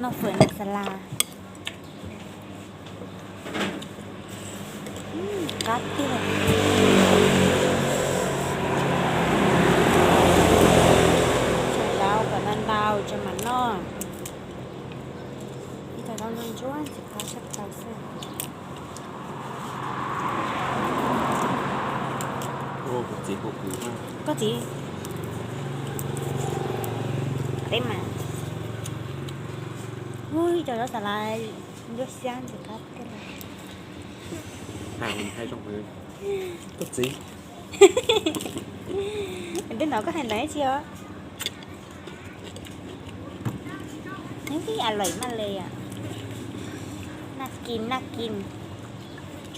Noj fawm noj xas las. Qab tiag. Tsuas yog kom ntau ntau tso mam noj. Ib co zaub noj ntsuab ntxim qab tshaj plaws xwb. Koj txiv, teb mas. Ub, ib co zaub xas las ncuab xyab ntxim qab tiag. Koj txiv, twb hnov koj hais ntawd tsi os. Nws twb a lawm maj le os. Naj kis naj kis.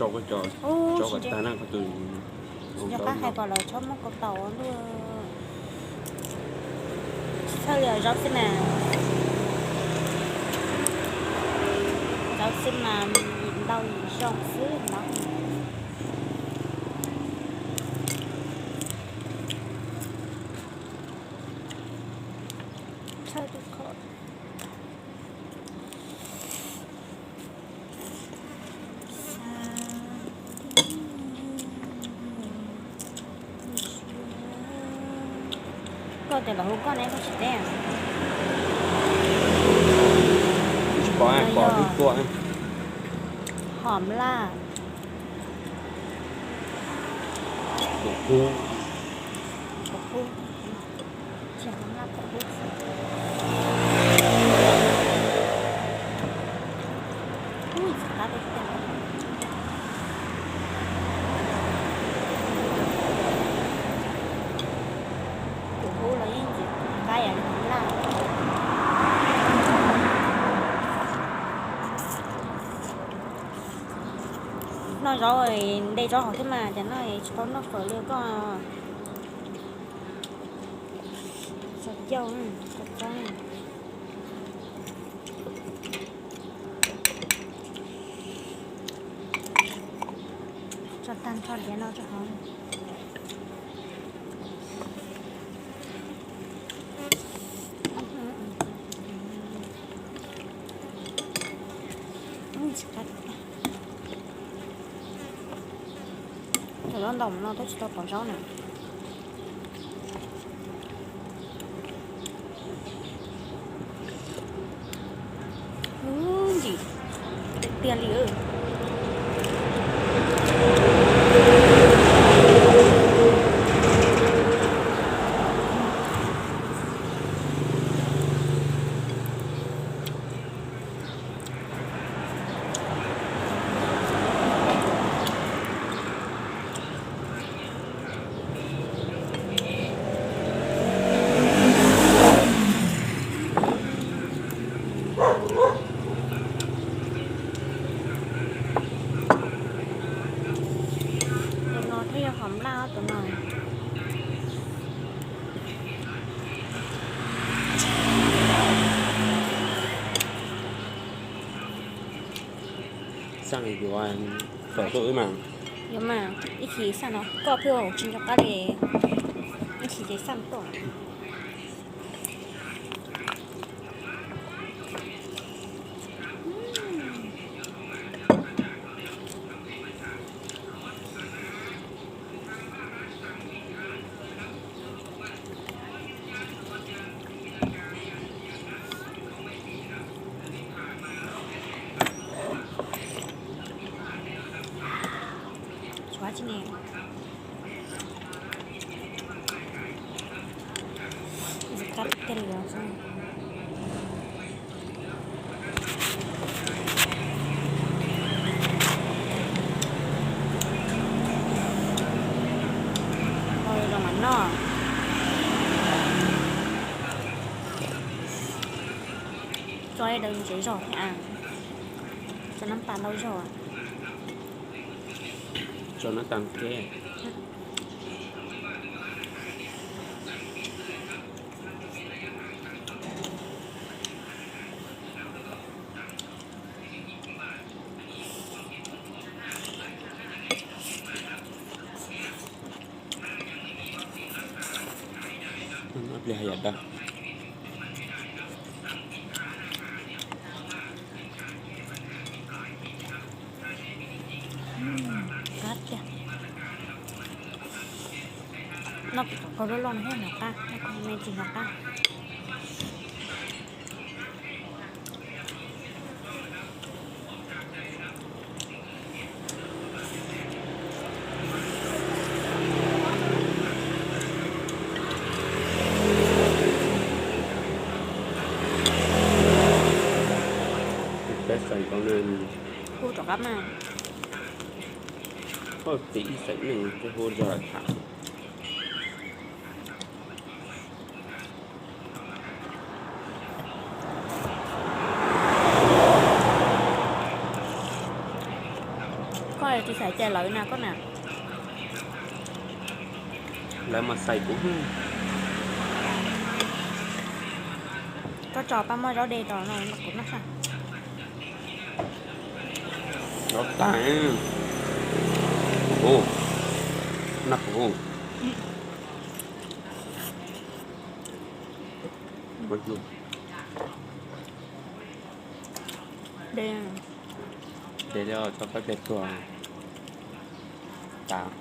Ub, tsis nco qab hais kom lawv txhob muab kau taus luaj. Tsis txhawj li os, zaub xwb mas. Zaub xwb mas yim ntau yim zoo xwb no. Txhawj tus kho. Koj tias lawv hu koj ne koj tsis teb. Tsis pom, pom ib tuaj. Hom laj. Pom qub. Pom qub. Tsis hom laj pom qub. Ub, tsis qab tiag tiag. Tus qub los yeej ntxim qab yam li hom laj. Noj zaub, nte zaub hauv thiab mas, cas noj tsis tau noj fawm li koj. Tso cauj, tso tsob. Tso tag nrho diav no rau hauv. Cov zaub ntau no twb tsis tau pom zaub na. Ub, ntsim tiag tiag li. Tus no thiaj yog hom laj tus no. Xaj yuav, tom tuaj wb mas. Yuav mas, ib chim xaj no koj pheej ua tsis nco qab li, ib chim ces xaj tuaj. Tshuav tsi ne. Kab tiag li os. Los mam noj. Tso daws ntsev zog thiab a. Tso nab pas ntau zog. Tso nab tas ke. Pliag yam dag. Noj kuv cov kawg loj loj no thiaj hnov qab, noj me ntsis hnov qab. Peb xeem rau neeg, hu rov qab mas. Koj txiv ib xeem neeg twb hu zog tham. Koj tsis xaiv cai lawv na koj na. Lawv mas xaiv kuv. Koj tso paj moj zaub dej rau no kuv noj saj. Zaub tas. Kuv hu, noj kuv hu. Dej, dej tso pab peg tuag tas.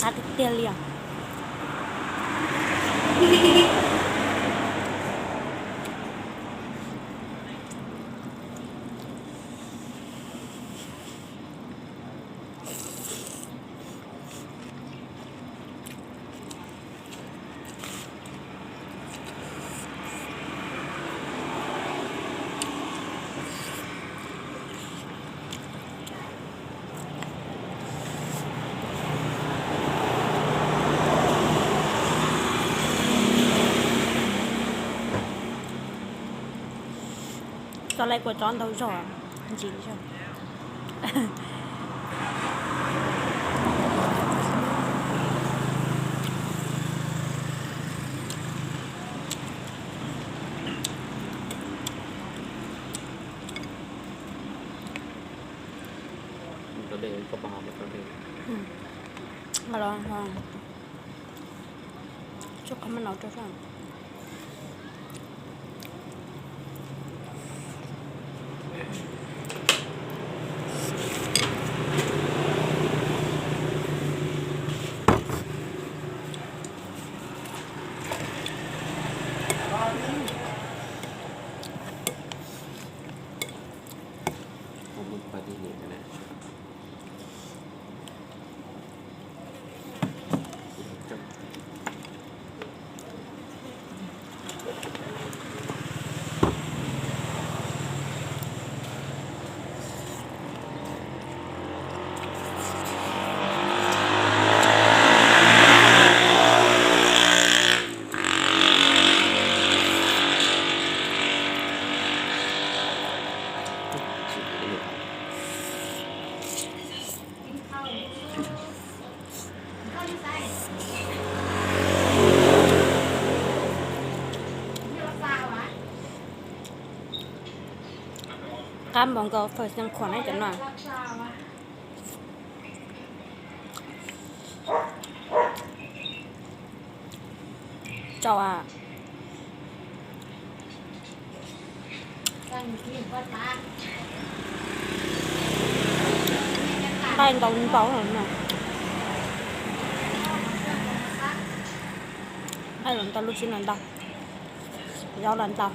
Qab tiag tiag li os. Tso lawv kua txob ntau zog ntsis zog. Tsuj qhov maj no rau sab. Qab npaum nkaus fawm xeev khuam na cov no. Tso, nqaij ntau ntau no. Nqaij los ntau, lub txiv los ntau. Zov los ntau.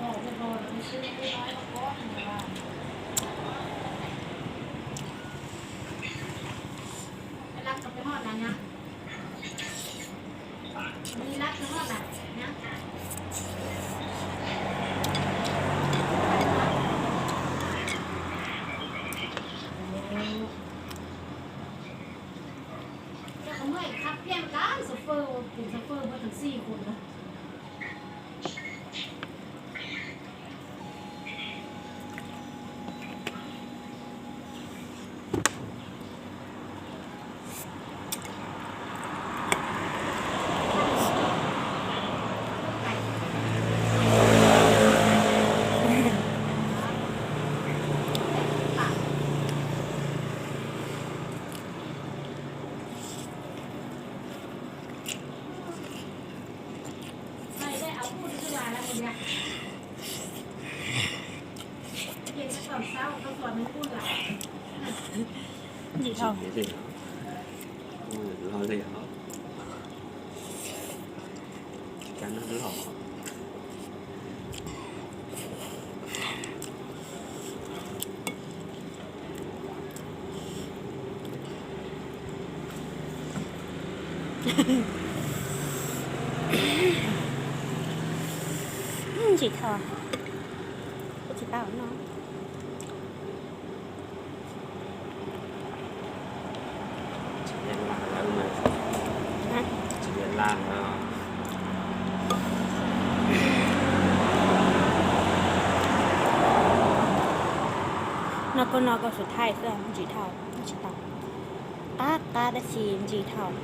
Ntsim thaum. Lo li os. Cov no loj. Ntsim thaum, kuv tsis paub no. No koj no koj xub thaij xwb, ntsim thaum tsis tau. Qab qab tab sis ntsim thaum.